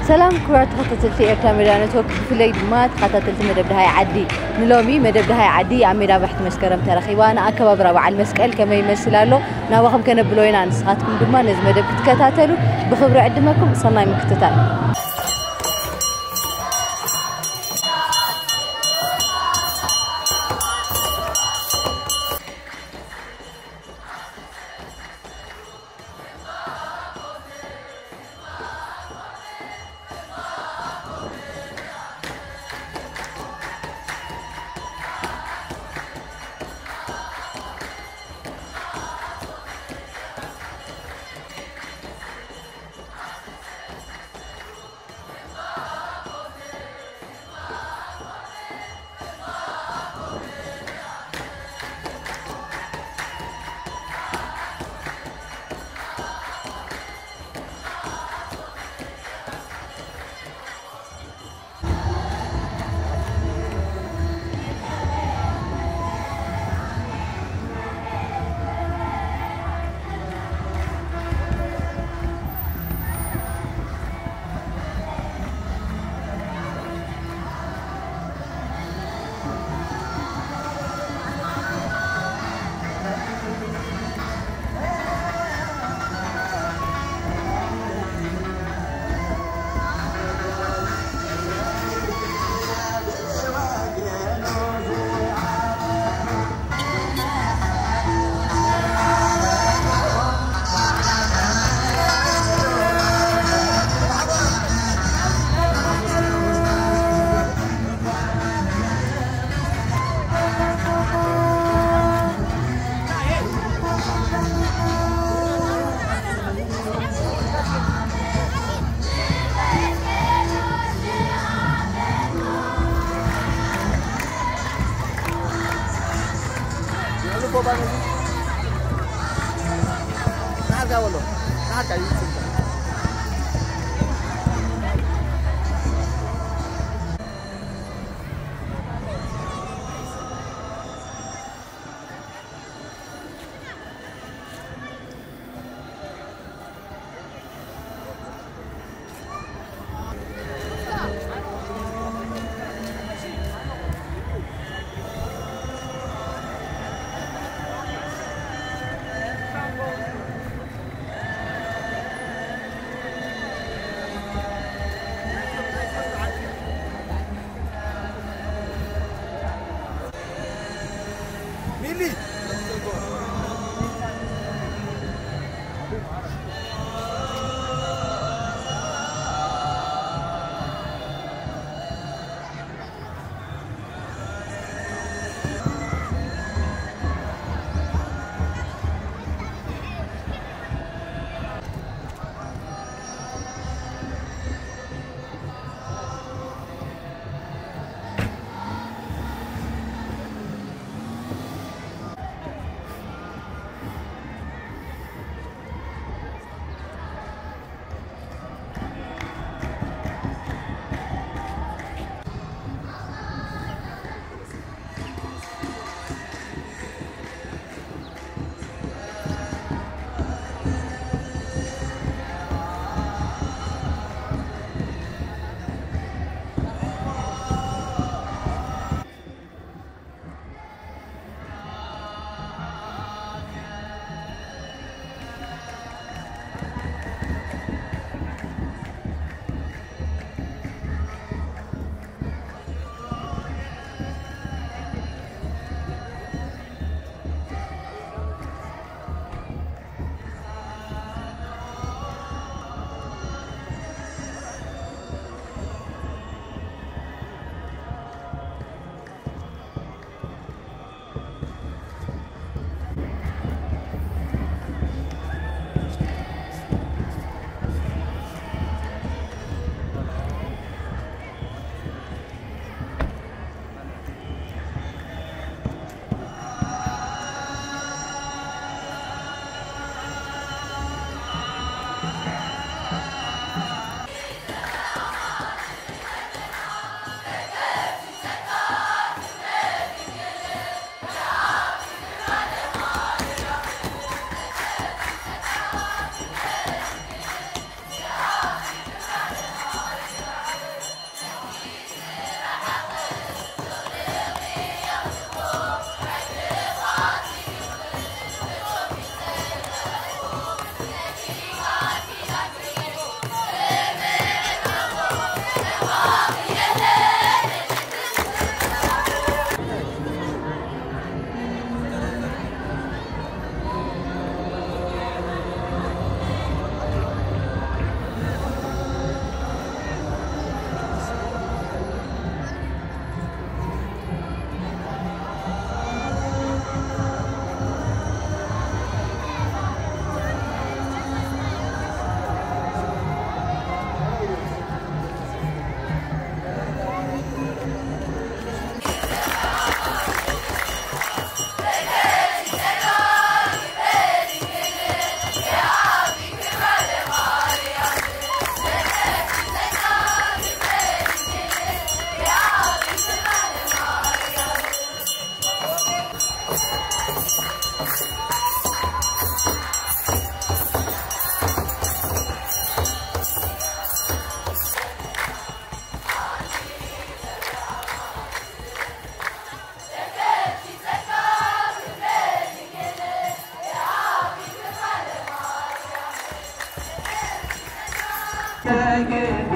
ሰላም ክቡራት ተኸታተልቲ ኤርትራ ሜዳ ኔትወርክ፣ ብፍላይ ድማ ተኸታተልቲ መደብ ደሃይ ዓዲ። ንሎሚ መደብ ደሃይ ዓዲ ኣብ ሜዳ ባሕቲ መስከረም ተረኺባ ንኣከባብራ በዓል መስቀል ከመይ ይመስል ኣሎ ናባኹም ከነብሎ ኢና። ንስኻትኩም ድማ ነዚ መደብ ክትከታተሉ ብኽብሪ ዕድመኩም። ሰናይ ምክትታል።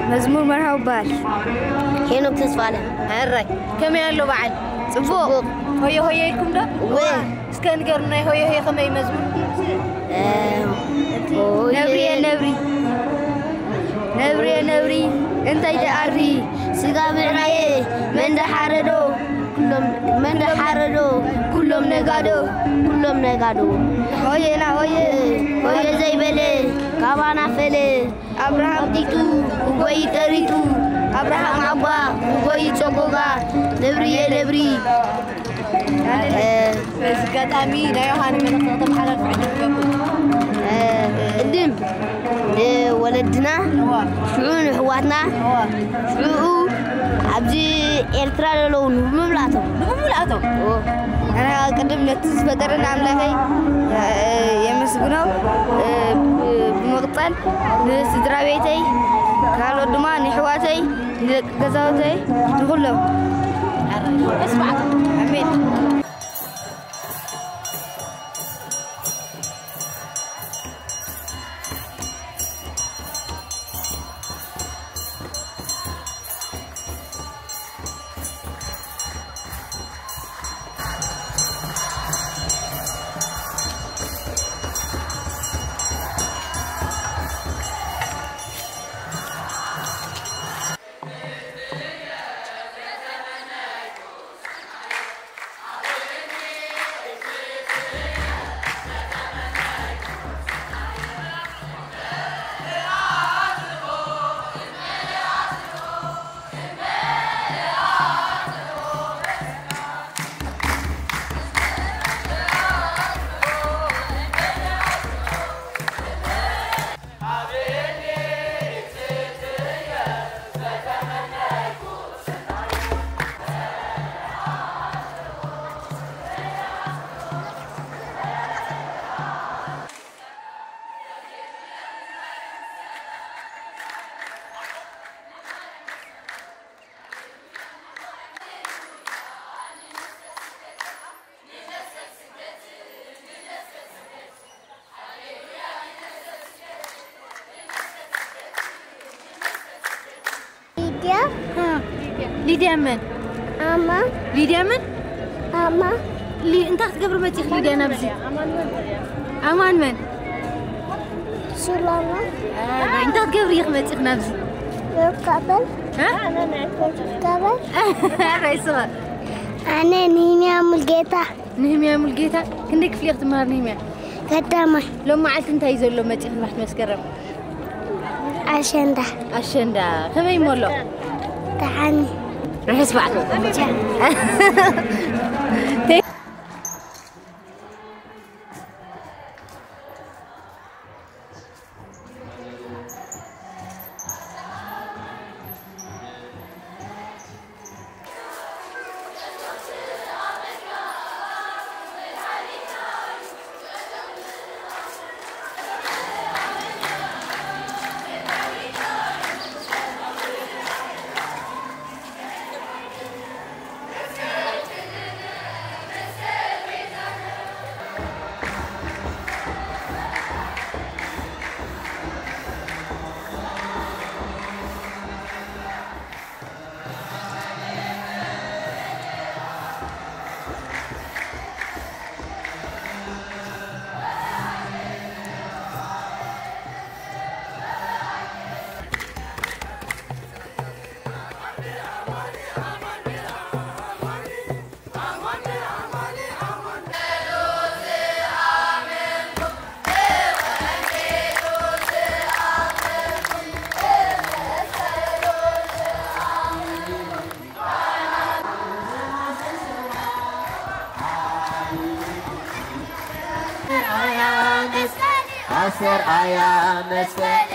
መዝሙር መርሃዊ ይበሃል። ሄኖክ ተስፋለ። ሕራይ። ከመይ ኣሎ በዓል? ጽቡቕ። ጽቡቕ። ሆየ ሆየ ኢልኩም ዶ? እወ። እስከ ንገሩና፣ ሆየ ሆየ ከመይ መዝሙር? እ፣ ሆየ። ነብርየ ነብሪ። ነብርየ ነብሪ። እንታይ ደኣሪ? ስጋ ብዕራየ። መን ደሓረዶ? ኩሎም፣ መን ደሓረዶ? ኩሎም ነጋዶ። ኩሎም ነጋዶ። ሆየና ሆየ። ሆየ ዘይበለ ካባና ፈለ። ኣብርሃም ጢጡ ጎይ ጠሪጡ፣ ኣብርሃም ዓጓ ጎይ ጨጎጋ፣ ነብርየ ነብሪ። እ፣ በዚ ኣጋጣሚ ናይ ዮሃን መልእኽቲ ከተመሓላልፉ ዕድል ትገብሩ። እ፣ ቅድም ንወለድና፣ እዋ። ሽዑ ንሕዋትና፣ እዋ። ሽዑ ኣብዚ ኤርትራ ዘለዉ ንምምላእቶም። ንምምላእቶም? እዎ። ኣነ ቅድም ነቲ ዝፈጠረና ኣምላኸይ፣ እ፣ የመስግኖ። እ፣ ብ-፣ ብምቕጻል ንስድራ ቤተይ፣ ካልኦት ድማ ንሕዋተይ፣ ንደቂ ገዛውተይ፣ ንኹሎም። ኣሜን። ሊድያ። እ፣ ሊድያ መን? ኣማ። ሊድያ መን? ኣማ። ሊ-፣ እንታይ ክትገብሪ መጺኺ ሊድያ ናብዚ? ኣማን መን? ሱላማ። ኣረ፣ እንታይ ክትገብሪ ኢኺ መጺኺ ናብዚ? ርካበል። እ? ርካበል። ኣረ፣ ይስኻ። ኣነ ንህምያ ሙልጌታ። ንህምያ ሙልጌታ፣ ክንደይ ክፍሊ ኢኺ ትመሃር ንህምያ? ቀዳማይ። ሎም መዓልቲ እንታይ እዩ ዘሎ መጺኹ ንባሕቲ መስከረም? ኣሸንዳ። ኣሸንዳ፣ ከመይ እሞ ኣሎ? ደሓን። ርሑስ በዓል። ቻው። ኣሰር ኣያ መስቀል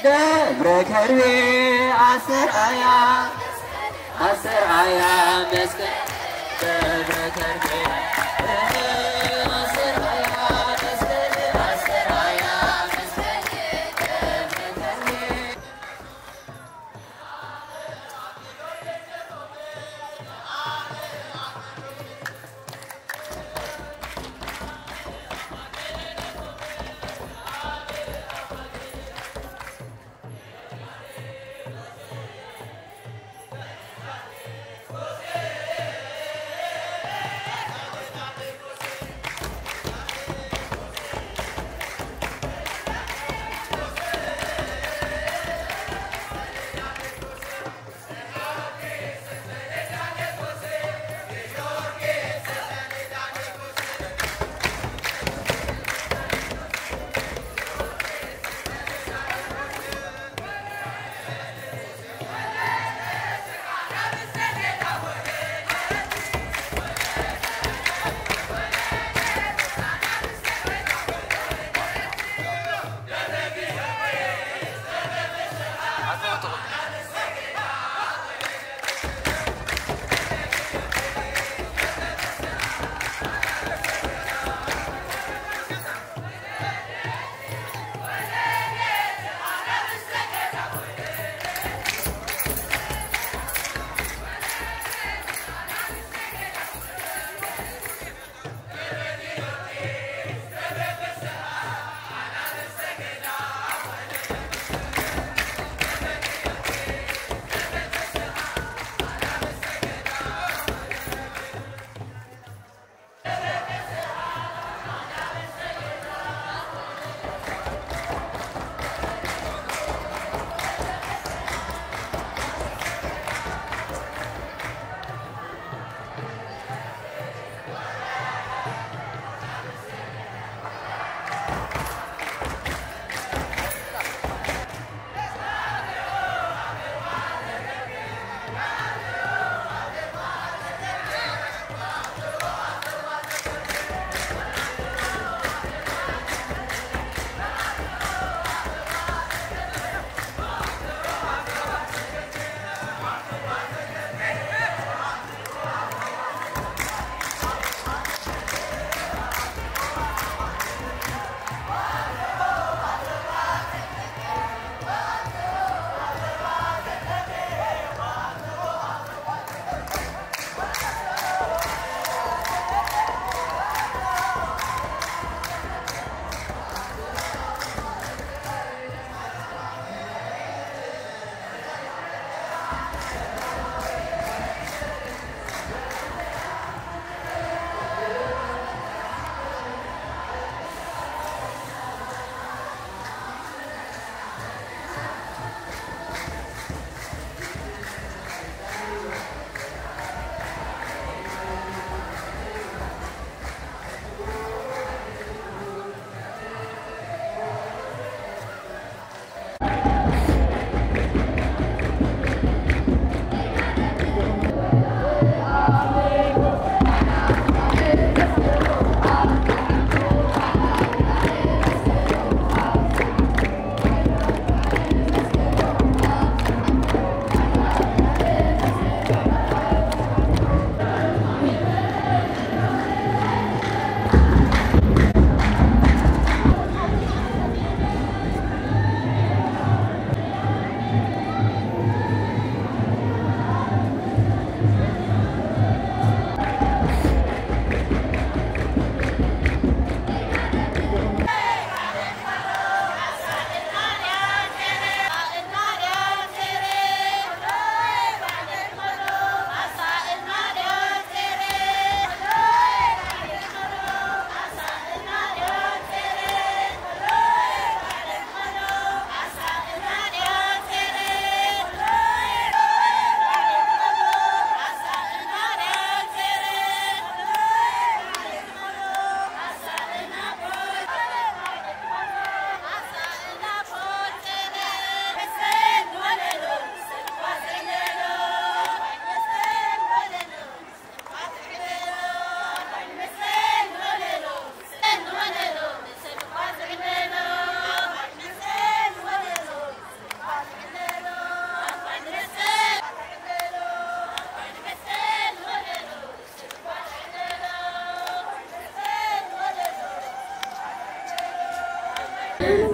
ደብረ ከርቤ ኣሰር ኣያ ኣሰር ኣያ መስቀል ደብረ ከርቤ ኣሰር ኣያ መስቀል ኣሰር ኣያ መስቀል ደብረ ከርቤ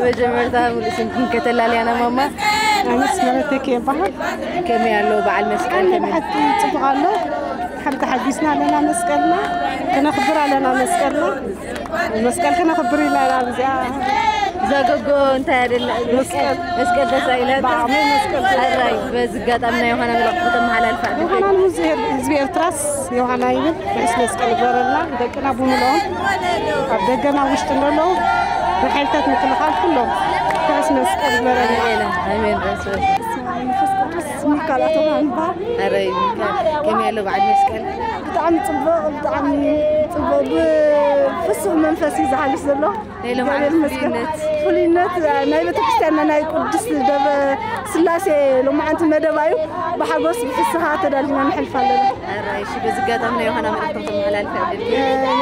መጀመርታ ሙሉእ ስምክን ከተላልያና ማማ። ኣነስ መረተኪ ይበሃል። ከመይ ኣሎ በዓል መስቀል? ከመይ? ብሓቂ ጽቡቕ ኣሎ። ሓንቲ ሓጊስና ኣለና መስቀልና፣ ከነኽብር ኣለና መስቀልና። መስቀል ከነኽብር ኢና ኢና ብዚኣ። እዛ ጎጎ እንታይ ኣደላ? መስቀል። መስቀል ተሳኢላ። ብዓቕመይ መስቀል። ሕራይ፣ በዚ ኣጋጣሚ ናይ ዮሃና መልእኽቲ ከተመሓላልፍ ኣድልዩ። ዮሃና ንህዝቢ ኤር-፣ ህዝቢ ኤርትራስ ዮሃና ይብል። ርሑስ መስቀል ይግበረልና። ደቅና ብምልኦም ኣብ ደገና ውሽጥን ዘለዉ ብሓይልታት ምክልኻል ኩሎም ርሑስ መስቀል ይግበረልና። ኣሜን፣ ኣሜን። ርሑስ መስቀል። መንፈስ ቅዱስ ሚካል ኣቶና ንበሃል። ኣረይ ሚካል፣ ከመይ ኣሎ በዓል መስቀል? ብጣዕሚ ጽቡቕ፣ ብጣዕሚ ጽቡቕ። ብፍሱህ መንፈስ እዩ ዝሓልፍ ዘሎ። ናይ ሎማዓንቲ እግዚኣብሔር ይመስገን። ፍሉይነት። ፍሉይነት ናይ ቤተክርስትያንና ናይ ቅድስት ደብረ ስላሴ ሎማዓንቲ መደባ እዩ። ብሓጎስ ብፍስሃ ተዳሊና ነሕልፍ ኣለና። ኣራይ፣ እሺ፣ በዚ ኣጋጣሚ ናይ ዮሃና መልእኽቲ ከተመሓላልፊ ኣደልዩ?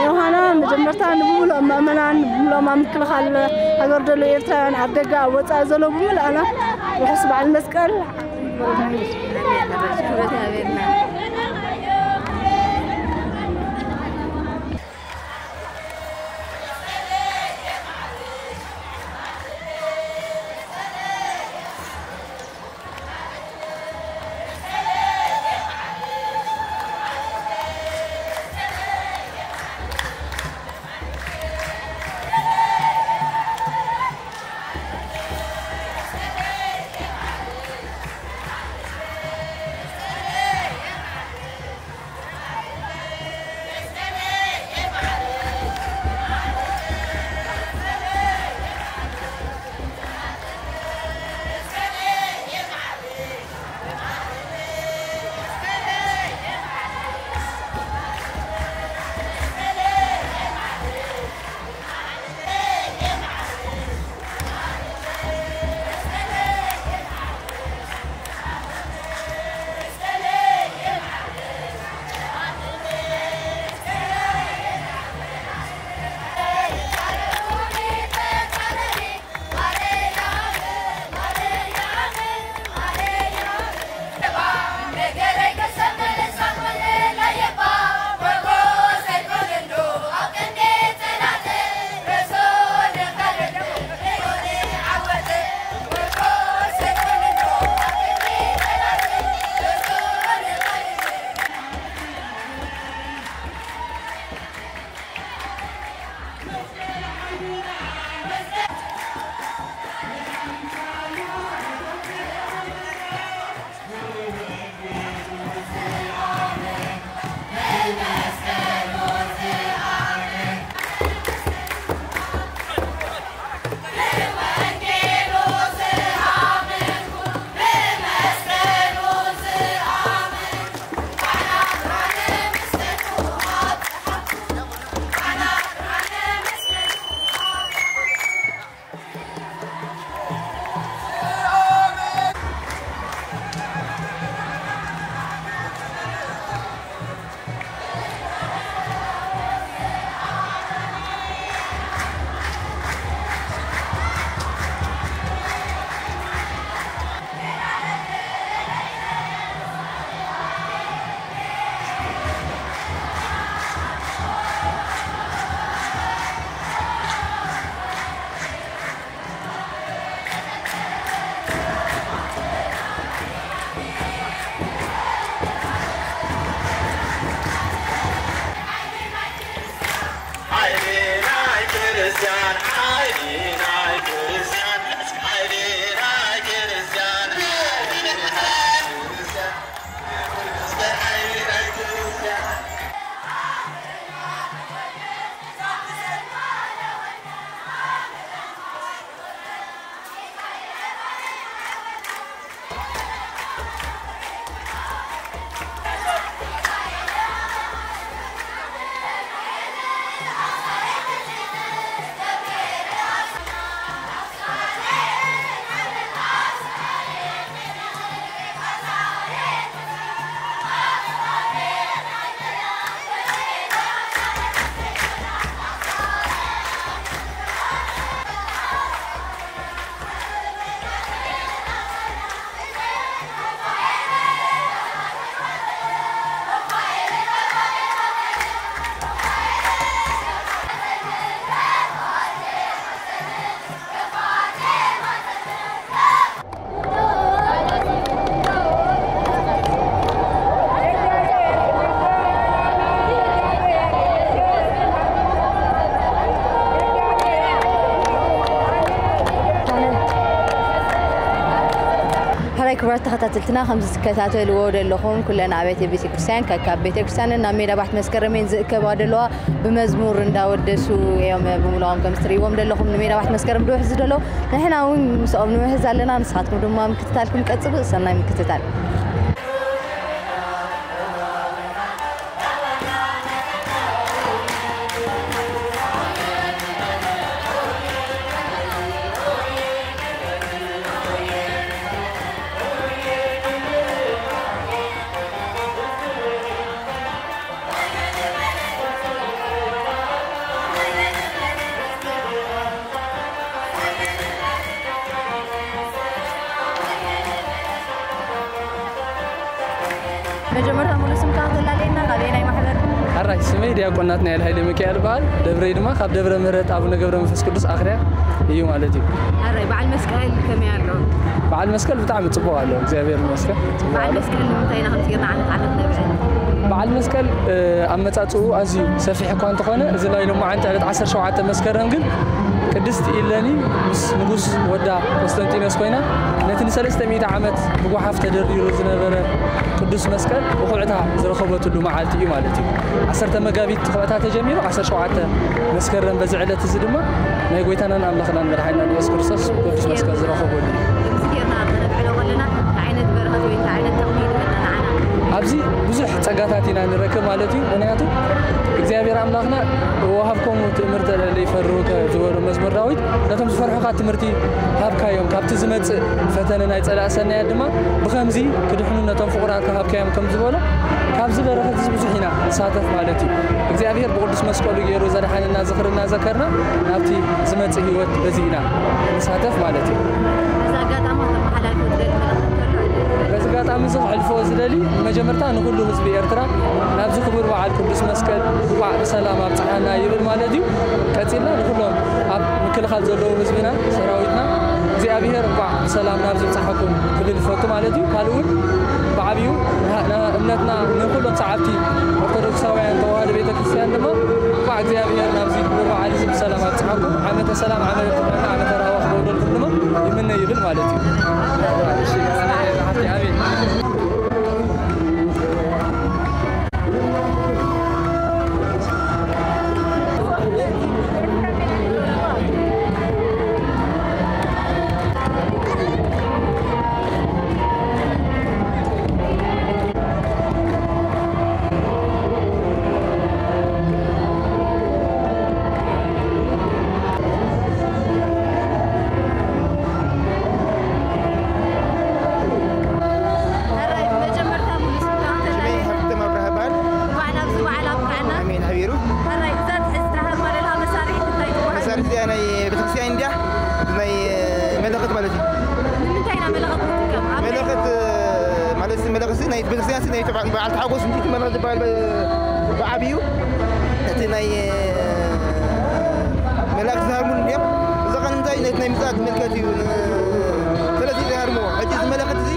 ዮሃና መጀመርታ ንብምሉኦም ምእመናን፣ ብብምሉኦም ኣብ ምክልኻል ሃገር ዘለዉ ኤርትራውያን፣ ኣብ ደገ ኣብ ወጻኢ ዘለዉ ብምልኣና ርሑስ በዓል መስቀል። ክብረት ሃበልና። ተኸታተልትና ከምዚ ትከታተልዎ ዘለኹም ኩለን ኣብያተ ቤተክርስትያን ከካብ ቤተክርስትያንን ናብ ሜዳ ባሕቲ መስከረምን ዝእከባ ዘለዋ ብመዝሙር እንዳወደሱ እዮም ብምልኦም ከም ትርእይዎም ዘለኹም ንሜዳ ባሕቲ መስከረም ድውሕዙ ዘለዉ ንሕና እውን ምስኦም ንውሕዝ ኣለና። ንስኻትኩም ድማ ምክትታልኩም ቀጽሉ። ሰናይ ምክትታል። መጀመርታ ሙሉ ስምካ ከተላልየና፣ ካበየናይ ማሕበር? ሕራይ፣ ስመይ ዲያቆን ናትናኤል ሃይለ ሚካኤል ይበሃል። ደብረይ ድማ ካብ ደብረ ምህረት ኣቡነ ገብረ መንፈስ ቅዱስ ኣኽርያ እዩ ማለት እዩ። ሕራይ፣ በዓል መስቀል ከመይ ኣሎ? በዓል መስቀል ብጣዕሚ ጽቡቕ ኣሎ፣ እግዚኣብሔር ይመስገን። ጽቡቕ በዓል ኣሎ። መስቀል ንምንታይ ኢና ከምዚ ጌርና ዓመት ዓመት ነብዕል? በዓል መስቀል፣ እ፣ ኣመጻጽኡ ኣዝዩ ሰፊሕ እኳ እንተኾነ፣ እዚ ናይ ሎማዓንቲ ዕለት ዓሰርተ ሸውዓተ መስከረም ግን ቅድስት ኢለኒ ምስ ንጉስ ወዳ ቆስጠንጢኖስ ኮይና ነቲ ንሰለስተ ሚእቲ ዓመት ብጓሓፍ ተደርዲሩ ዝነበረ ቅዱስ መስቀል ብኹዕታ ዝረኸበትሉ መዓልቲ እዩ ማለት እዩ። ዓሰርተ መጋቢት እቲ ኩዕታ ተጀሚሩ ዓሰርተ ሸውዓተ መስከረም በዚ ዕለት እዚ ድማ ናይ ጎይታናን ኣምላኽናን መድሓኒናን የሱስ ክርስቶስ ቅዱስ መስቀል ዝረኸበሉ እዩ። ከምዚ ጌርና ከነብዕሎ ከለና እንታይ ዓይነት በረኸት ወይ እንታይ ዓይነት ጥቕሚ ይህበና ንዓና? ኣብዚ ብዙሕ ጸጋታት ኢና ንረክብ ማለት እዩ። ምኽንያቱ እግዚኣብሔር ኣምላኽና "ወሃብኮሙ ትእምርተ ለለይፈርሁከ" ዝበሎ መዝሙር ዳዊት፣ "ነቶም ዝፈርሑኻ ትምህርቲ ሃብካዮም፣ ካብቲ ዝመጽእ ፈተነ ናይ ጸላእ ሰናያት ድማ ብኸምዚ ክድሕኑ ነቶም ፍቑራትካ ሃብካዮም" ከም ዝበሎ፣ ካብዚ በረኸት እዚ ብዙሕ ኢና ንሳተፍ ማለት እዩ። እግዚኣብሔር ብቅዱስ መስቀሉ ገይሩ ዘድሓነና ዝኽሪ እናዘከርና ናብቲ ዝመጽእ ህይወት በዚ ኢና ንሳተፍ ማለት እዩ። በዚ ኣጋጣሚ ከተመሓላልፎ ትደሊ መልእኽቲ ኣሎ? በዚ ኣጋጣሚ እዚ ክሕልፎ ዝደሊ፣ መጀመርታ ንኹሉ ህዝቢ ኤርትራ ናብዚ ክቡር በዓል ቅዱስ መስቀል እንኳዕ ብሰላም ኣብጽሓና ይብል ማለት እዩ። ቀጺልና ንኹሎም ኣብ ምክልኻል ዘለዉ ህዝብና፣ ሰራዊትና እግዚኣብሔር እንኳዕ ብሰላም ናብዚ ኣብጽሓኩም ክብል ይፈቱ ማለት እዩ። ካልእ እውን ብዓብዩ ንሃ-፣ ንሃ-፣ እምነትና ንኹሎም ሰዓብቲ ኦርቶዶክሳውያን ተዋህዶ ቤተክርስትያን ድማ እንኳዕ እግዚኣብሔር ናብዚ ክቡር በዓል እዚ ብሰላም ኣብጽሓኩም። ዓመተ ሰላም፣ ዓመተ ጥዕና፣ ዓመተ ራህዋ ክገብረልኩም ድማ ይምነ ይብል ማለት እዩ። እሺ፣ ሓፍቲ፣ ኣሜን። ሕራይ፣ ብመጀመርታ ሙሉ ስምካ ሽመይ ተላልየና። ሃብቶም ኣብርሃ እበሃል። እንኳዕ ናብዚ በዓል ኣብቅዓና። ኣሜን፣ ሓቢሩ። ሕራይ፣ እዛ ትሕዝታ ሃርማ ዘለኻ መሳርሒት እንታይ ትበሃል? መሳርሒት እዚኣ ናይ ቤተክርስትያን እንድያ፣ ናይ መለኸት ማለት እዩ። ንምንታይ ኢና መለኸት ንጥቀም? ኣብ ናይ መለኸት ማለት እዚ መለኸት እዚ ናይ ቤተክርስትያን እዚ ናይ በዓል ተሓጎስ እንጂ እቲ መለኸት ዝበሃል በ-፣ ብዓብዩ እቲ ናይ መላእክት ዝሃርሙሉ እዮም። እዚ ኸዓ ንምንታይ? ነቲ ናይ ምጽኣት ምልክት እዩ። ን-፣ ስለዚ ይሃርምዎ። ሕጂ እዚ መለኸት እዚ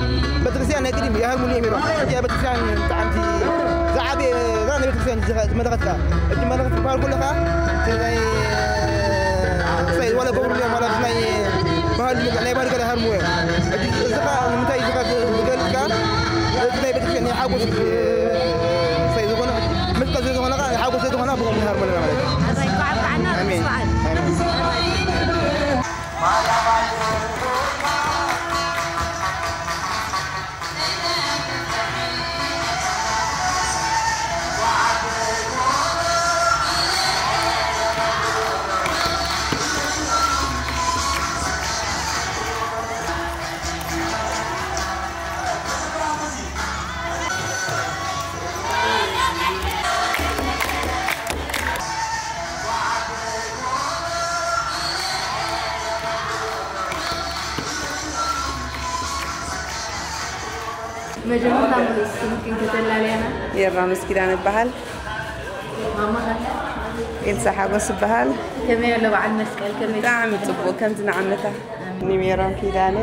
ቤተክርስትያን ናይ ቅድም ይሃርሙሉ እዮም ነይሮም። ሕጂ ኣብ ቤተክርስትያን ብጣዕሚ ዝዓበየ እዛ ናይ ቤተክርስትያን እዚ ኸ-፣ እዚ መለኸት ከኣ። ሕጂ መለኸት ዝበሃል ከሎ ከኣ እቲ ናይ፣ ክሳይ ዋላ ገብሩ እዮም ዋላ ናይ ባህሊ፣ ናይ ባህሊ ገለ ይሃርምዎ እዮም። ሕጂ እዚ ኸኣ ንምንታይ እዚ ኸኣ ዝገልጽ ከኣ እቲ ናይ ቤተክርስትያን ናይ ሓጎስ ክሳይ ዝኾነ ምልክት ዝኾነ ከኣ ሓጎስ ዝኾነ ብኸምኡ ይሃርመልና ማለት እዩ። ኣባይ እንኳዕ ኣብቅዓና። ኣሜን። ስብዓት። ኣሜን። መጀመርታ ሙሉእ ስምክን ከተላልያና? የራምስ ኪዳነ እበሃል። ማማ ኸ? ኤልሳ ሓጎስ እበሃል። ከመይ ኣሎ በዓል መስቀል? ከመይ? ብጣዕሚ ጽቡቕ፣ ከምዚ ንዓመታ። ንሜሮን ኪዳነ፣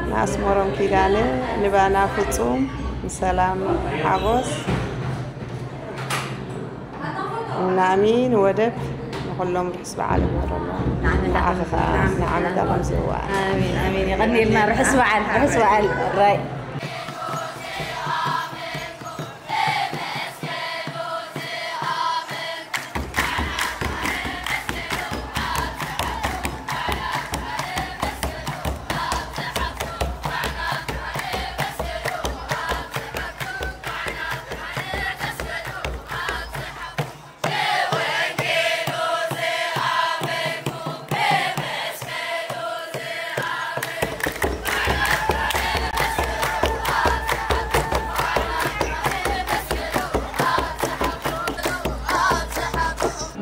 ንኣስመሮም ኪዳነ፣ ንባና ፍጹም፣ ንሰላም ሓጎስ፣ ንኣሚን ወደብ፣ ኩሎም ርሑስ በዓል ይግበረሎም። ንዓመት ንዓኺ ኸዓ ንዓመት ኣቐምዝዋ። ኣሜን፣ ኣሜን። የቐንየልና። ርሑስ በዓል፣ ርሑስ በዓል። ራይ።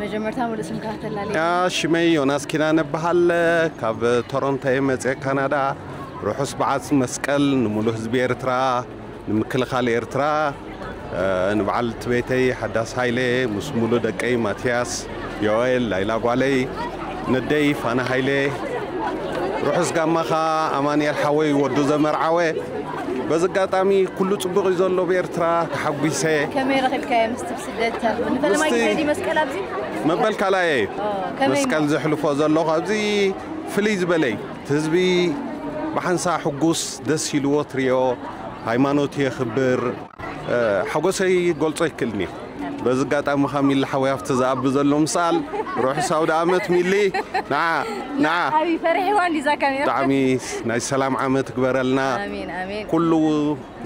መጀመርታ ሙሉእ ስምካ ከተላልየና? ያ፣ ሽመይ ዮናስ ኪዳነ እበሃል። ካብ ቶሮንቶ እየ መፅየ፣ ካናዳ። ርሑስ በዓል መስቀል ንሙሉእ ህዝቢ ኤርትራ፣ ንምክልኻል ኤርትራ፣ እ፣ ንበዓል እቲ ቤተይ ሓዳስ ሃይለ ምስ ሙሉእ ደቀይ ማትያስ፣ ዮኤል፣ ላይላ ጓለይ፣ ነደይ ፋና ሃይለ፣ ርሑስ ጋማኻ ኣማንኤል ሓወይ ወዱ ዘመርዓወ። በዚ ኣጋጣሚ ኩሉ ጽቡቕ እዩ ዘሎ ብኤርትራ፣ ተሓጒሰ። ከመይ ረኺብካዮ ምስቲ ብስደት? ንፈለማይ ምስቲ ግዜ ድዩ መስቀል ኣብዚ? መበል ካልኣየ እዩ። ኦ፣ ከመይ መስቀል እሞ? ዘሕልፎ ዘለኹ ኣብዚ ፍልይ ዝበለ እዩ። እቲ ህዝቢ ብሓንሳ ሕጉስ፣ ደስ ኢልዎ ትሪኦ፣ ሃይማኖቱ የኽብር። እ፣ ሓጎሰይ ገልጾ ኣይክእልን እየ። በዚ ኣጋጣሚ ካሚላ ሓወይ ኣብቲ ዝኣቢ ዘሎ ምሳል ርሑስ ኣውደ ኣመት ሚሊ። ንዓ፣ ንዓ። ዓብዪ ፈሪሕዋ እንዲ እዛ ካሜራ። ብጣዕሚ ናይ ሰላም ዓመት ግበረልና። ኣሜን፣ ኣሜን። ኩሉ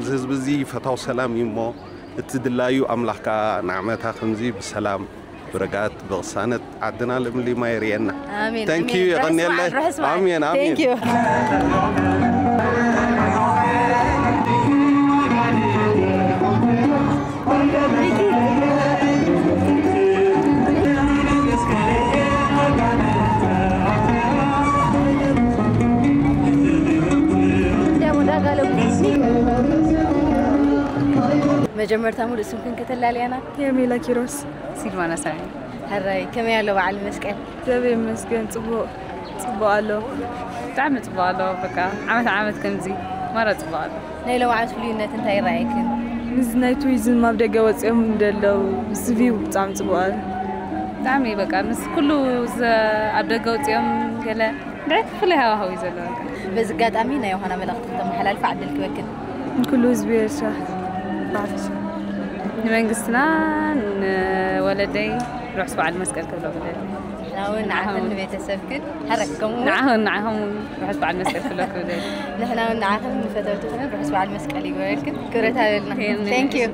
እዚ ህዝቢ እዚ ፈታው ሰላም እዩ እሞ እቲ ድላዩ ኣምላኽ ከኣ ንዓመታ ከምዚ ብሰላም ብርጋት ብቕሳነት ዓድና ለምሊማ የርእየና። ኣሜን፣ Thank you፣ ኣሜን። ርሑስ የቐንየለይ። በዓል፣ ርሑስ በዓል። ኣሜን፣ ኣሜን። Thank you። መጀመርታ ሙሉእ ስምክን ከተላልያና? ሄርሜላ ኪሮስ። ሲልቫና ሳሚ። ሕራይ፣ ከመይ ኣሎ በዓል መስቀል? እግዚኣብሔር ይመስገን፣ ጽቡቕ፣ ጽቡቕ ኣሎ። ብጣዕሚ ጽቡቕ ኣሎ። በቃ፣ ዓመት ዓመት ከምዚ፣ ማራ ጽቡቕ ኣሎ። ናይ ሎማዓት ፍሉይነት እንታይ ይረኣየክን? ምስ ናይ ቱሪዝም ኣብ ደገ ወጺኦም እንደለዉ፣ ምስ ቪው ብጣዕሚ ጽቡቕ ኣሎ። ብጣዕሚ በቃ፣ ምስ ኩሉ ዘ-፣ ኣብ ደገ ወጺኦም ገለ እንታይ ፍሉይ ሃዋህው እዩ ዘሎ በቃ። በዚ ኣጋጣሚ ናይ ዮሃና መልእኽቲ ከተመሓላልፋ ዕድል ክበክን። ንኩሉ ህዝቢ ኤርትራ ብሓፈሻ። ንመንግስትና፣ ንወለደይ ርሑስ በዓል መስቀል ክብሎም እደሊ። ንሕና እውን ንዓኽን ንዓኹም። ንቤተሰብክን፣ ሕራይ፣ ከምኡ እውን ንዓኹም፣ ንዓኹም እውን ርሑስ በዓል መስቀል ክብለኩም እደሊ። ንሕና እውን ንዓኽን ንፈተውትኽንን ርሑስ በዓል መስቀል ይግበረልክን። ክብረት ሃበልና። የኔ። Thank you።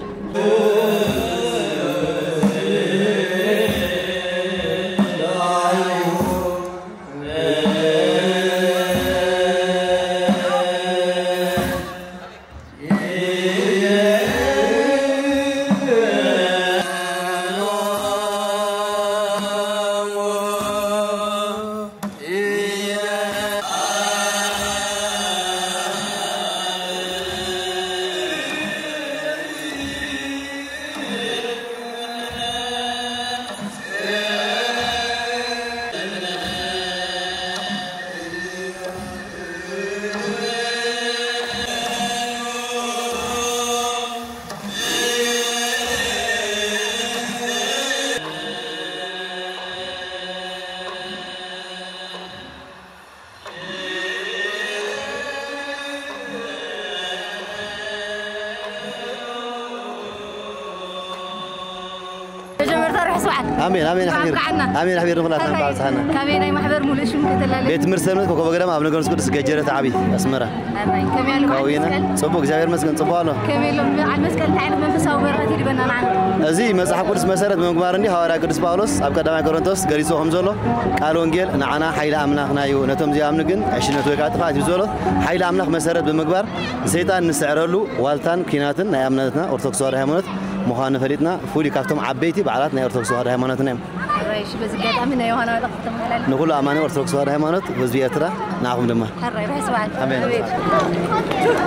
መጀመርታ ርሑስ በዓል። ኣሜን፣ ኣሜን፣ እንኳዕ ሓቢር። ኣብቅዓና። ኣሜን፣ ሓቢር ንኹላትና ሕራይ፣ በዓል ብጽሓና። ካበይ ናይ ማሕበር ሙሉእ ሽም ከተላልይ? ቤት ትምህርቲ ሰንበት ኮከበ ገዳም ኣብ ነገርስ ቅዱስ ገጀረት ዓቢ ኣስመራ። ሕራይ፣ ከመይ ኣሎ በዓል ካውይና መስቀል? ጽቡቅ፣ እግዚኣብሔር ይመስገን፣ ጽቡቅ ኣሎ። ከመይ ኣሎ በዓል መስቀል እንታይ ዓይነት መንፈሳዊ በረኸት ይድበና ንዓና? እዚ መጽሓፍ ቅዱስ መሰረት ብምግባር እንዲ ሃዋርያ ቅዱስ ጳውሎስ ኣብ ቀዳማይ ቆሮንቶስ ገሊጹ ከም ዘሎ ቃል ወንጌል ንዓና ሓይሊ ኣምላኽና እዩ፣ ነቶም ዝኣምኑ ግን ዕሽነት ወይ ከዓ ጥፍኣት እዩ ዝበሎ። ሓይሊ ኣምላኽ መሰረት ብምግባር ንሰይጣን ንስዕረሉ ዋልታን ኲናትን ናይ እምነትና ኦርቶዶክስ ተዋህዶ ሃይማኖት ምዃኑ ፈሊጥና፣ ፍሉይ ካብቶም ዓበይቲ በዓላት ናይ ኦርቶዶክስ ተዋህዶ ሃይማኖትና እዮም። ራይሽ፣ በዚ ኣጋጣሚ ናይ ዮሃና መልእኽቲ ተመሓላልፍ። ንኹሉ ኣማኒ ኦርቶዶክስ ተዋህዶ ሃይማኖት፣ ህዝቢ ኤርትራ፣ ንዓኹም ድማ። ሕራይ፣ ርሑስ በዓል። ኣሜን። ኣሜን።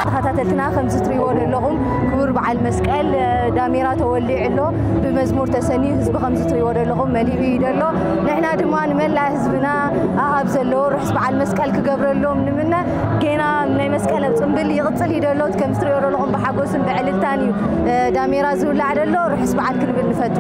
ተኸታተልትና ከምዚ ትሪእዎ ዘለኹም ክቡር በዓል መስቀል ዳሜራ ተወሊዑ ኣሎ። ብመዝሙር ተሰንዩ ህዝቢ ከምዚ ትሪእዎ ዘለኹም መሊኡ እዩ ዘሎ። ንሕና ድማ ንመላእ ህዝብና ኣብ ዘሎ ርሑስ በዓል መስቀል ክገብረሎም ንምነ። ጌና ናይ መስቀል ኣብ ጽምብል ይቕጽል እዩ ዘሎ። ከምዚ ትሪእዎ ዘለኹም ብሓጎስን ብዕልልታን እዩ ዳሜራ ዝውላዕ ዘሎ። ርሑስ በዓል ክንብል ንፈቱ።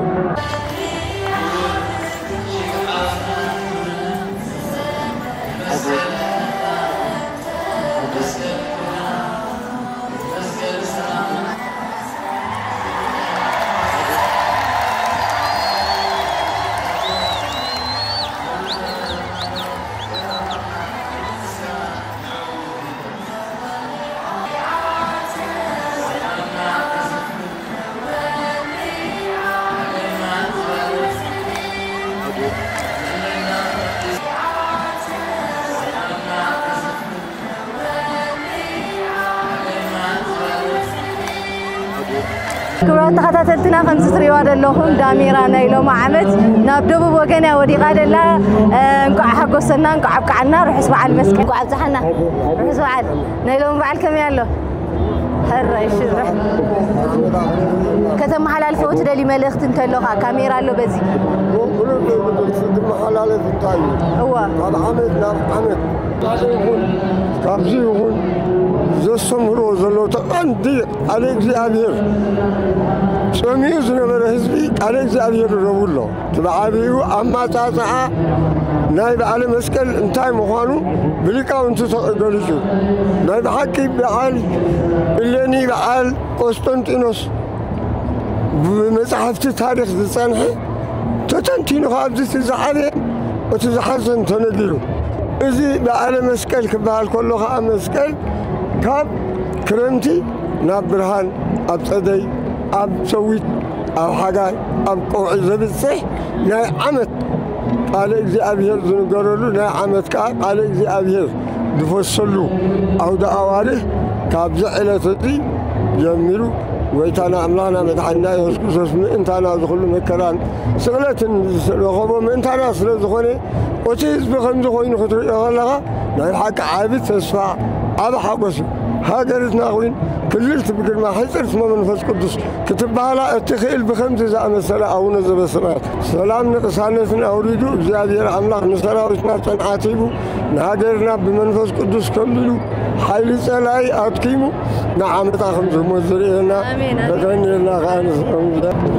ክቡራት ተኸታተልትና፣ ከምዚ ትሪእዋ ዘለኹም ዳሜራ ናይ ሎሚ ዓመት ናብ ደቡብ ወገን እያ ወዲቓ ደላ። እንቋዕ ሓጎሰና፣ እንቋዕ ኣብቅዓና። ርሑስ በዓል መስቀል፣ እንቋዕ ኣብጽሓና። ርሑስ በዓል። ናይ ሎሚ በዓል ከመይ ኣሎ? ሕራይ ሽርሕ። ከተመሓላልፎ ትደሊ መልእኽቲ እንተሎኻ፣ ካሜራ ኣሎ በዚ። ብሉጽ ዝመሓላለፍ እንታይ እዩ? እወ። ካብ ዓመት ናብ ዓመት ይኹን፣ ካብዚ ይኹን ዘስተምህሮ ዘሎ እቲ ቀንዲ ቃለ እግዚኣብሔር ጸሚኡ ዝነበረ ህዝቢ ቃለ እግዚኣብሔር ረቡ ኣሎ። እቲ ብዓቢኡ ኣማጻጽዓ ናይ በዓለ መስቀል እንታይ ምዃኑ ብሊቃውንቲ ተገሊጹ። ናይ ብሓቂ በዓል እሌኒ በዓል ቆስጠንጢኖስ ብመጻሕፍቲ ታሪኽ ዝጸንሐ ተተንቲኑ ኣብዚ እቲ ዝዓበየን እቲ ዝሓሰን ተነጊሩ። እዚ በዓለ መስቀል ክበሃል ከሎ ኸዓ መስቀል ካብ ክረምቲ ናብ ብርሃን፣ ኣብ ጸደይ፣ ኣብ ሰዊት፣ ኣብ ሓጋይ፣ ኣብ ቀውዒ ዘብጽሕ ናይ ዓመት ቃለ እግዚኣብሔር ዝንገረሉ ናይ ዓመት ከኣ ቃለ እግዚኣብሔር ዝፈሰሉ ኣውደ ኣዋርህ ካብዚ ዕለት እዚ ጀሚሩ ጎይታና ኣምላኽና መድሓኒና የሱስ ክርስቶስ ምእንታና ዝኹሉ መከራን ስቕለትን ዝረኸቦ ምእንታና ስለ ዝኾነ እቲ ህዝቢ ከምዚ ኮይኑ ክትርእዮ ከለኻ ናይ ብሓቂ ዓቢ ተስፋ ዓቢ ሓጎስ እዩ። ሃገርትና እውን ክልልቲ ብግርማ ሕጽርቲ ብመንፈስ ቅዱስ ክትበሃላ እትኽእል ብኸምዚ ዝኣመሰለ ኣቡነ ዘበሰማያት ሰላም ንቅሳነትን ኣውሪዱ እግዚኣብሔር ኣምላኽ ንሰራዊትና ጽንዓት ሂቡ ንሃገርና ብመንፈስ ቅዱስ ከሊሉ ሓይሊ ጸላኢ ኣድኪሙ ንዓመታ ከም ዝህሞ ዝርእየና ኣሜን፣ ኣሜን። ተቀኒልና ከዓ ንስኦም ሓደ ሓደ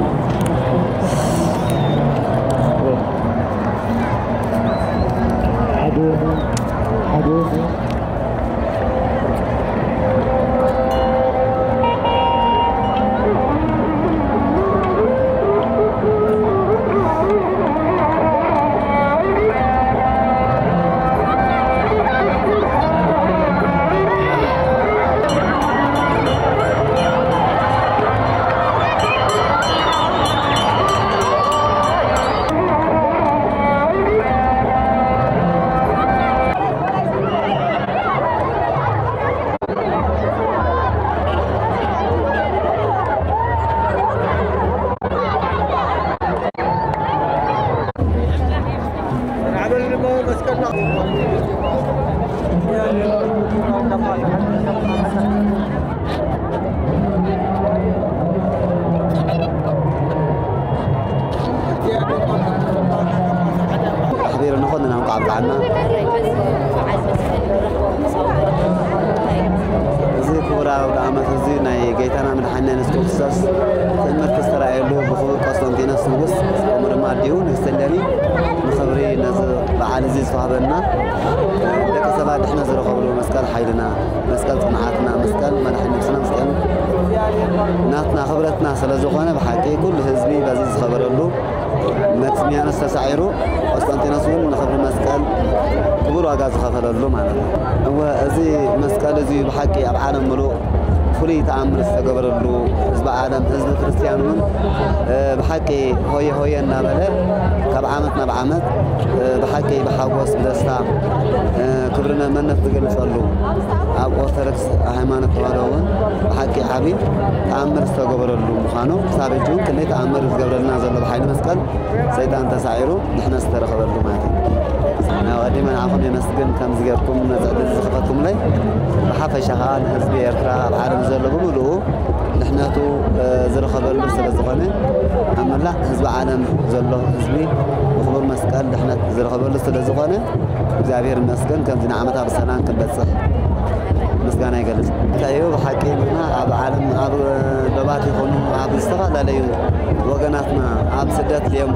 ኣሕቢሩና ኩልና እንኳዕ ኣብቅዓና። እዚ ክቡር ኣውደ ዓመት እዚ ናይ ጎይታና መድሓኒና የሱስ ክርስቶስ ትእምርቲ ዝተራእየሉ ብክቡር ቆስጠንጢኖስ ንጉስ ከምኡ ድማ ኣዲኡ ንግስቲ እሌኒ ንኽብሪ ነዚ በዓል እዚ ዝተዋህበና ደቂ ሰባት ድሕነት ዝረኸብሉ መስቀል ሓይልና መስቀል ጽንዓትና፣ መስቀል መድሓኒ ነብስና፣ መስቀል ናትና ክብረትና ስለ ዝኾነ ብሓቂ ኩሉ ህዝቢ በዚ ዝኸበረሉ መክስሚያኖስ ተሳዒሩ ቆስጠንጢኖስ እውን ንኽብሪ መስቀል ክቡር ዋጋ ዝኸፈለሉ ማለት እዩ። እወ፣ እዚ መስቀል እዚ ብሓቂ ኣብ ዓለም ምሉእ ፍሉይ ተኣምር ዝተገበረሉ ህዝቢ ዓለም፣ ህዝቢ ክርስትያን እውን፣ እ፣ ብሓቂ ሆየ ሆየ እናበለ ካብ ዓመት ናብ ዓመት፣ እ፣ ብሓቂ ብሓጎስ ብደስታ፣ እ፣ ክብሪ መንነት ዝገልጸሉ ኣብ ኦርቶዶክስ ሃይማኖት ተዋህዶ እውን ብሓቂ ዓቢ ተኣምር ዝተገበረሉ ምዃኑ ክሳብ ሕጂ እውን ክንደይ ተኣምር ዝገብረልና ዘሎ ብሓይሊ መስቀል ሰይጣን ተሳዒሩ ድሕነት ዝተረኸበሉ ማለት እዩ። ኣቐዲመ ንዓኹም የመስግን ከምዚ ጌርኩም ነዚ ዕድል ዝኸፈትኩምለይ። ብሓፈሻ ኸዓ ንህዝቢ ኤርትራ ኣብ ዓለም ዘሎ ብምሉኡ ድሕነቱ፣ እ፣ ዝረኸበሉ ስለ ዝኾነ ኣብ መላእ ህዝቢ ዓለም ዘሎ ህዝቢ ብክቡር መስቀል ድሕነት ዝረኸበሉ ስለ ዝኾነ እግዚኣብሔር ይመስገን ከምዚ ንዓመታ ብሰላም ክንበጽሕ ምስጋና ይገልጽ። እንታይ እዩ ብሓቂ ንሕና ኣብ ዓለም ኣብ ዶባት ይኹኑ ኣብ ዝተፈላለዩ ወገናትና ኣብ ስደት እዮም፣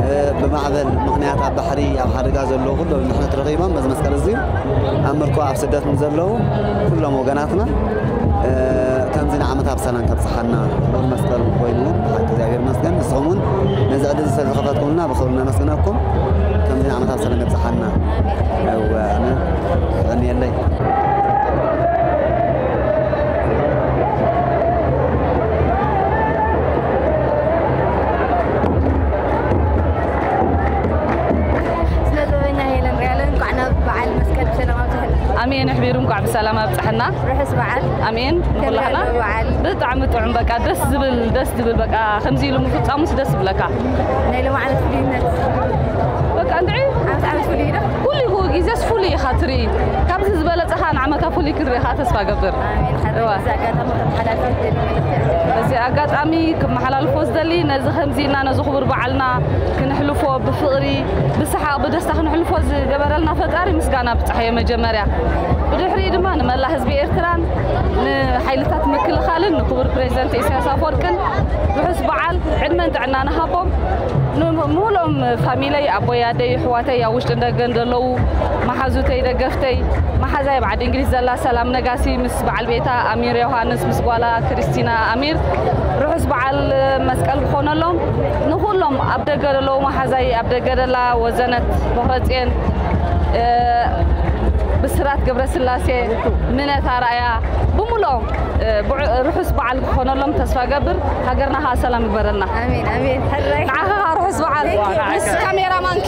እ፣ ብማዕበል ምኽንያት ኣብ ባሕሪ ኣብ ሓደጋ ዘለዉ ኩሎም ንሕነት ረኺቦም በዚ መስቀል እዚ ኣብ ምርኮ ኣብ ስደት ንዘለዉ ኩሎም ወገናትና፣ እ፣ ከምዚ ንዓመታ ብሰላም ከብጽሓና ክቡር መስቀል ኮይኑ ብሓቂ እግዚኣብሔር ይመስገን። ንስኹም እውን ነዚ ዕድል ስለ ዝኸፈትኩምልና ብኽብሪ ነመስግነኩም። ከምዚ ንዓመታ ብሰላም የብጽሓና። እወ፣ ኣነ የቐንየለይ። ስነ ጥበበኛ ሄለን ሪያለ፣ እንኳዕ ናብ በዓል መስቀል ብሰላም ኣብጽሐና። ኣሜን። ኣሕቢሩ እንኳዕ ብሰላም ኣብጽሐና። ርሑስ በዓል። ኣሜን። ከመይ ንኹላህና ኣሎ በዓል? ብጣዕሚ ጥዑም፣ በቃ ደስ ዝብል፣ ደስ ዝብል፣ በቃ ከምዚ ኢሉ ምፍጻሙስ ደስ ይብለካ። ናይ ሎማዓንቲ ፍሉይነት? በቃ እንድዒ ዓመት ዓመት ፍሉይ ዶ? ኩሉ ግዜስ ፍሉይ ኢኻ ትርኢ። ካብዚ ዝበለጸ ኸኣ ንዓመታ ፍሉይ ክንርኢ ኸኣ ተስፋ ገብር። ኣሜን። ሓንቲ እዋ። በዚ ኣጋጣሚ ከተመሓላልፎ ትደሊ መልእኽቲ ኣሎ? በዚ ኣጋጣሚ ክመሓላልፎ ዝደሊ ነዚ ከምዚ ኢልና ነዚ ክቡር በዓልና ክነሕልፎ ብፍቕሪ፣ ብሰሓቕ፣ ብደስታ ክነሕልፎ ዝገበረልና ፈጣሪ ምስጋና ብጽሓዮ መጀመርያ። ብድሕሪኡ ድማ ንመላእ ህዝቢ ኤርትራን ንሓይሊ ንክቡር ፕሬዚደንት ኢሳያስ ኣፈወርቅን ርሑስ በዓል ዕድመን ጥዕና ንሃቦም። ንምሉኦም ፋሚለይ፣ ኣቦይ፣ ኣደይ፣ ኣሕዋተይ ኣብ ውሽጥን ደገን ዘለዉ፣ መሓዙተይ፣ ደገፍተይ፣ መሓዛይ ኣብ ዓዲ እንግሊዝ ዘላ ሰላም ነጋሲ ምስ በዓል ቤታ ኣሚር ዮሃንስ ምስ ጓላ ክርስቲና ኣሚር ርሑስ በዓል መስቀል ክኾነሎም። ንኹሎም ኣብ ደገ ዘለዉ መሓዛይ፣ ኣብ ደገ ደላ ወዘነት በኽረፅየን፣ ብስራት ገብረስላሴ፣ ምነት ኣርኣያ፣ ብምልኦም ርሑስ በዓል ክኾነሎም ተስፋ ገብር። ሃገርና ከዓ ሰላም ይግበረልና። ኣሜን ኣሜን። ሕራይ። ንዓኻ ከዓ ርሑስ በዓል። ምስ ካሜራማንኪ።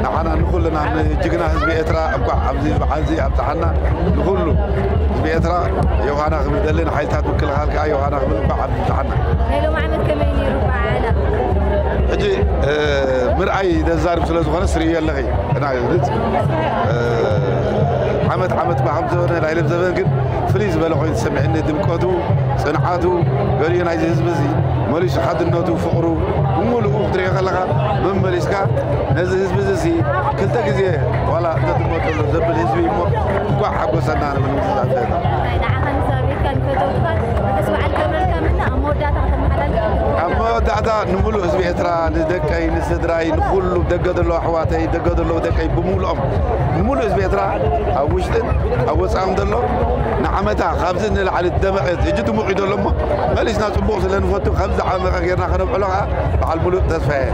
ንዓና ንኹልና ንጅግና ህዝቢ ኤርትራ እንኳዕ ኣብዚ በዓል እዚ ኣብጽሓና። ንኹሉ ህዝቢ ኤርትራ ዮሃና ክብል ደሊ፣ ንሓይልታት ምክልኻል ከዓ ዮሃና ክብል እንኳዕ ኣብዚ ኣብጽሓና። ናይ ሎም ዓመት ከመይ ነይሩ በዓላ? ሕጂ ምርኣይ ዘዛርብ ስለ ዝኾነ ስርዮ ኣለኺ። እና ግልጽ ዓመት ዓመት ባሕም ዘበነ ናይ ለም ዘበን ግን ፍልይ ዝበለ ኮይኑ ዝሰምዐኒ፣ ድምቀቱ፣ ጽንዓቱ፣ ገሊኡ ናይዚ ህዝቢ እዚ መሊሱ ሓድነቱ፣ ፍቕሩ ብምሉኡ ክትሪኦ ከለኻ መመሊስካ ነዚ ህዝቢ እዚ ክልተ ግዜ ዋላ እንተትመጠሉ ዘብል ህዝቢ እሞ እንኳዕ ሓጎሰና ንብል። ንዓኻ ንሳቤካ ንፈተውትኻ ርሑስ በዓል ገብረልካ ምና ኣብ መወዳእታ ከተመሓላልፍ። ኣብ መወዳእታ ንምሉእ ህዝቢ ኤርትራ፣ ንደቀይ፣ ንስድራይ፣ ንኹሉ ደገ ዘለዉ ኣሕዋተይ፣ ደገ ዘለዉ ደቀይ ብምሉኦም፣ ንምሉእ ህዝቢ ኤርትራ ኣብ ውሽጥን ኣብ ወጻእን ዘሎ ንዓመታ ካብዚ ንላዕሊ ደመቐት፣ ሕጂ ድሙቕ እዩ ዘሎ እሞ መሊስና ጽቡቕ ስለ ንፈቱ ከምዚ ዓመቐ ጌርና ከነብዕሎ ከዓ በዓል ሙሉእ ተስፋ እየ።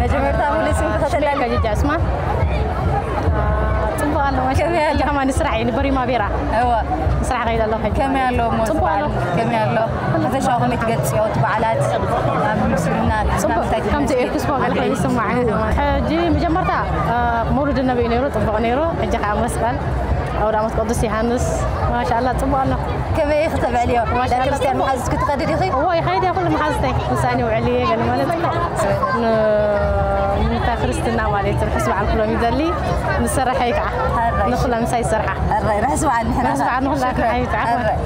መጀመርታ ሙሉእ ስምኪ ከተላ ከጅጃ እስማ ጽቡቕ ኣሎ። ከመይ ኣሎ? ጃማ ንስራሕ እዩ ንበሪማ ቤራ። እወ። ንስራሕ ከይደ ኣለኹ። ከመይ ኣሎ እሞ ጽቡቕ ኣሎ። ከመይ ኣሎ? ሓፈሻዊ ከመይ ትገልጽዮ እቲ በዓላት? ኣብ ምስልና ጽቡቕ። ከምዚ ኤክስፖ ገለ ኮይኑ ይስማዕ። ሕጂ መጀመርታ፣ እ፣ መውሉድ ነቢይ ነይሩ፣ ጽቡቕ ነይሩ። ሕጂ ከዓ መስቀል ኣውደ ዓመት ቅዱስ ዮሃንስ፣ ማሻኣላ፣ ጽቡቕ ኣሎ። ከመይ ኢኺ ተብዕልዮ? ማሻኣላ፣ ደቂ ክርስትያን ጽቡቕ። መሓዙትኪ ትኸዲ ዲኺ? እዎ፣ ይኸይድ እየ፣ ኩሉ መሓዙተይ ምሳኒ ውዕል እየ፣ ገለ ማለት ጽቡቕ። ን-፣ ንታ ክርስትና ማለት ርሑስ በዓል ኩሎም ይደሊ፣ ንሰርሐይ ከዓ፣ ሕራይ። ንኹላ ምሳይ ዝሰርሓ። ሕራይ፣ ርሑስ በዓል ንሕና ርሑስ በዓል ንኹላ ሽክራን። ከዓ ይትዓወት። ሕራይ።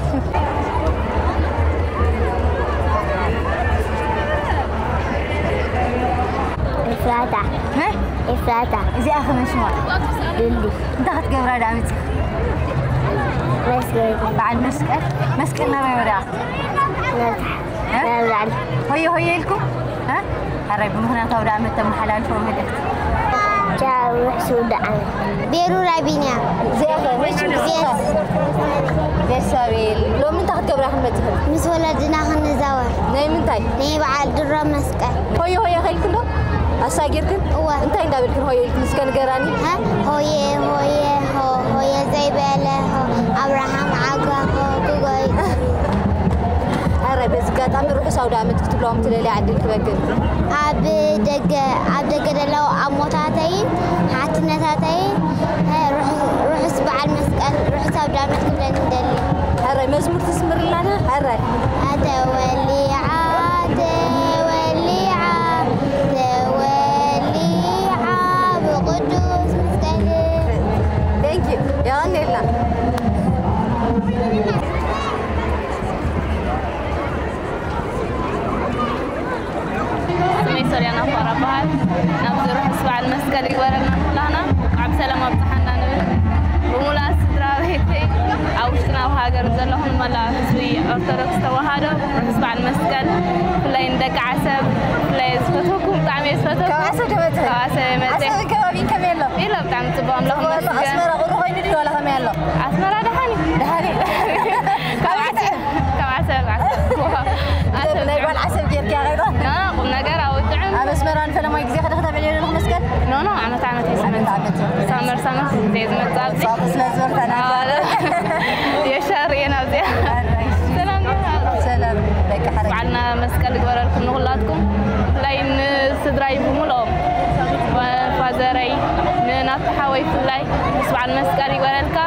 ኤፍራታ። እ? ኤፍራታ። እዚኣ ከመይ ሽማ? ሉሊ። እንታይ ክትገብራ ደኣ መፂኻ? መስገዲ። በዓል መስቀል? መስቀል ናበይ ወዲኣ? ነብታ። እ? ነብራል። ሆየ ሆየ ኢልኩም? እ? ሕራይ ብምኽንያት ኣውደ ዓመት ተመሓላልፎ መልእኽቲ። ቻው፣ ርሑስ ኣውደ ዓመት። ቤሩራ ቢንያም። እዚኣ ከ መች ቤስ። ቤርሳቤል፣ ሎሚ እንታይ ክትገብራ ኢኽን መጺኽን? ምስ ወለድና ክንዛወር። ናይ ምንታይ? ናይ በዓል ድሮ መስቀል። ሆየ ሆየ ከይልክን ዶ? ኣሳጊርክን? እወ። እንታይ እንዳበልክን ሆየ ኢልክን እስከ ንገራኒ? ሀ? ሆየ ሆየ ሆ፣ ሆየ ዘይበለ ሆ፣ ኣብርሃም ዓጋ ሆ፣ ክጎይ። ኣረ፣ በዚ ኣጋጣሚ ርሑስ ኣውደ ዓመት ክትብሎም ትደልያ ዕድል ክበክን። ኣብ ደገ፣ ኣብ ደገ ዘለዉ ኣሞታተይን ሓትነታተይን፣ ርሑስ፣ ርሑስ በዓል መስቀል፣ ርሑስ ኣውደ ዓመት ክብለን ይደሊ። ሕራይ መዝሙር ትስምርልና ዶ? ሕራይ። ኣተወሊዓ፣ ተወሊዓ፣ ተወሊዓ ብቅዱስ መስቀል። Thank you። የቐንየልና። ስመይ ሶልያና ፋራ በሃል። ናብዚ ርሑስ በዓል መስቀል ይግበረልና ንኩላህና። እንኳዕ ብሰላም ኣብፀሓና ንብል። ብምሉኣት ስድራ ቤተይ ኣብ ውሽጥን ኣብ ሃገርን ዘለኹም መላእ ህዝቢ ኦርቶዶክስ ተዋህዶ ርሑስ በዓል መስቀል። ብፍላይ ንደቂ ዓሰብ፣ ብፍላይ ዝፈትወኩም፣ ብጣዕሚ እየ ዝፈትወኩም። ካብ ዓሰብ ዶ መፅእ? ካብ ዓሰብ እየ መፅእ። ዓሰብን ከባቢን ከመይ ኣሎ? ኢለ ብጣዕሚ ፅቡቕ፣ ኣምላኽ ይመስገን። ኣስመራ ቁሪ ኮይኑ ድዩ ዋላ ከመይ ኣሎ? ኣስመራ ደሓን እዩ። ደሓን እዩ። ካብ ዓሰብ፣ ካብ ዓሰብ፣ ዓሰብ። ዓሰብ ናይ ጓል ዓሰብ ጌርክያ ከይዳ? ኖ፣ ኖ፣ ቁም ነገር ኣውጥዕም። ኣብ ኣስመራ ንፈለማይ ግዜ ከደ ከተብዕልዮ ዶ መስቀል? ኖ፣ ኖ፣ ዓመት ዓመት እዩ ዝመጽእ። ዓመት ዓመት። ሳመር ሳመር ግዜ ዝመጽእ ኣብዚ። ሳመር ስለ ዝበልካ ኣዎ። የሻር እየ ናብዚኣ። ኣረ፣ እሺ። ሰላም ዲኻ? ሰላም፣ ደቂ ሓረግ። በዓልና መስቀል ይግበረልኩም ንኹላትኩም። ብፍላይ ንስድራይ ብምልኦም፣ ፋዘረይ፣ ንናቱ ሓወይ ብፍላይ ምስ በዓል መስቀል ይግበረልካ።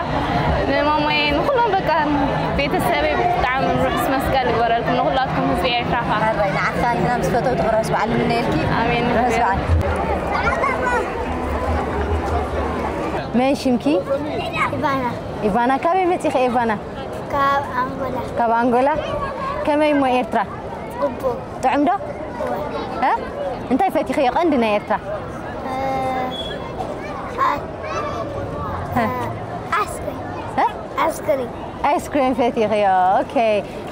ንማሞየ፣ ንኹሎም በቃ ቤተሰበይ ብጣዕሚ ርሑስ መስቀል ይግበረልኩም፣ ንኹላትኩም ህዝቢ ኤርትራ ኸኣ። ሕራይ፣ ንዓኻ ንሕና ምስ ፈተውትኺ ርሑስ በዓል ንምነየልኪ። ኣሜን። ርሑስ በዓል። መን ሽምኪ? ኢቫና። ኢቫና፣ ካበይ መጺኺ ኢቫና? ካብ ኣንጎላ። ካብ ኣንጎላ። ከመይ እሞ ኤርትራ? ጽቡቕ። ጥዑም ዶ? እወ። እ? እንታይ ፈቲኽዮ ቀንዲ ናይ ኤርትራ? እ፣ ኣ-፣ እ? እ፣ ኣስክሪም። እ? ኣስክሪም። ኣይስክሪም ፈቲኽዮ። ኦኬ።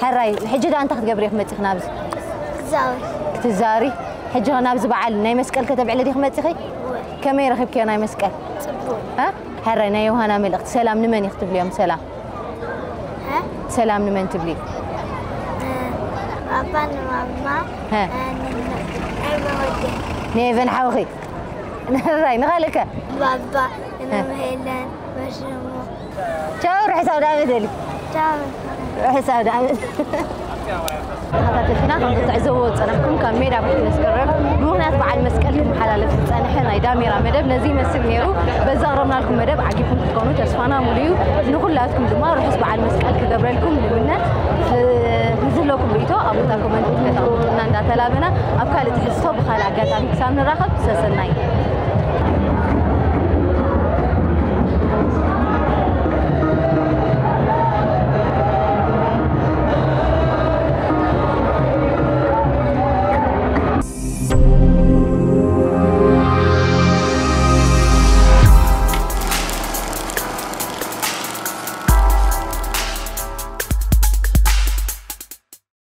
ሕራይ፣ ሕጂ ደኣ እንታይ ክትገብሪ ኢኺ መጺኺ ናብዚ? ክትዛወሪ። ክትዛወሪ? ሕጂ ኸ ናብዚ በዓል ናይ መስቀል ከተብዕሊ ዲኺ መጺኺ? እወ። ከመይ ረኺብክዮ ናይ መስቀል? ጽቡቕ። እ? ሕራይ፣ ናይ ዮሃና መልእኽቲ ሰላም ንመን ኢኺ ትብልዮም ሰላም? እ? ሰላም ንመን ትብሊ? እ፣ ባባ ንማማ፣ ሀ። እ፣ ን-፣ ን-፣ ንኤቨን ሓውኺ። ንሕራይ፣ ንኻልእከ? ባባ፣ ሀ። ንመምህር ሄለን፣ መሽሙ። ቻው፣ ርሑስ ኣውደ ዓመት በሊ። ቻው። ርሑስ ኣውደ ዓመት። ተኸታተልትና፣ ከም ትዕዘብዎ ዝጸናሕኩም፣ ካብ ሜዳ ባሕሪ መስቀል ሮድ ብምኽንያት በዓል መስቀል ክመሓላለፍ ዝጸንሐ ናይ ዳሜራ መደብ ነዚ ይመስል ነይሩ። በዚ ኣቕረብናልኩም መደብ ዓጊብኩም ክትኮኑ ተስፋና ሙሉ እዩ። ንኹላትኩም ድማ ርሑስ በዓል መስቀል ክገብረልኩም ንምነ። ስ-፣ ንዝህለኩም ርእይቶ ኣብ ቦታ ኮመንት ከተቕምጡልና እንዳተላበና፣ ኣብ ካልእ ትሕዝቶ ብኻልእ ኣጋጣሚ ክሳብ ንራኸብ፣ ሰሰናይ።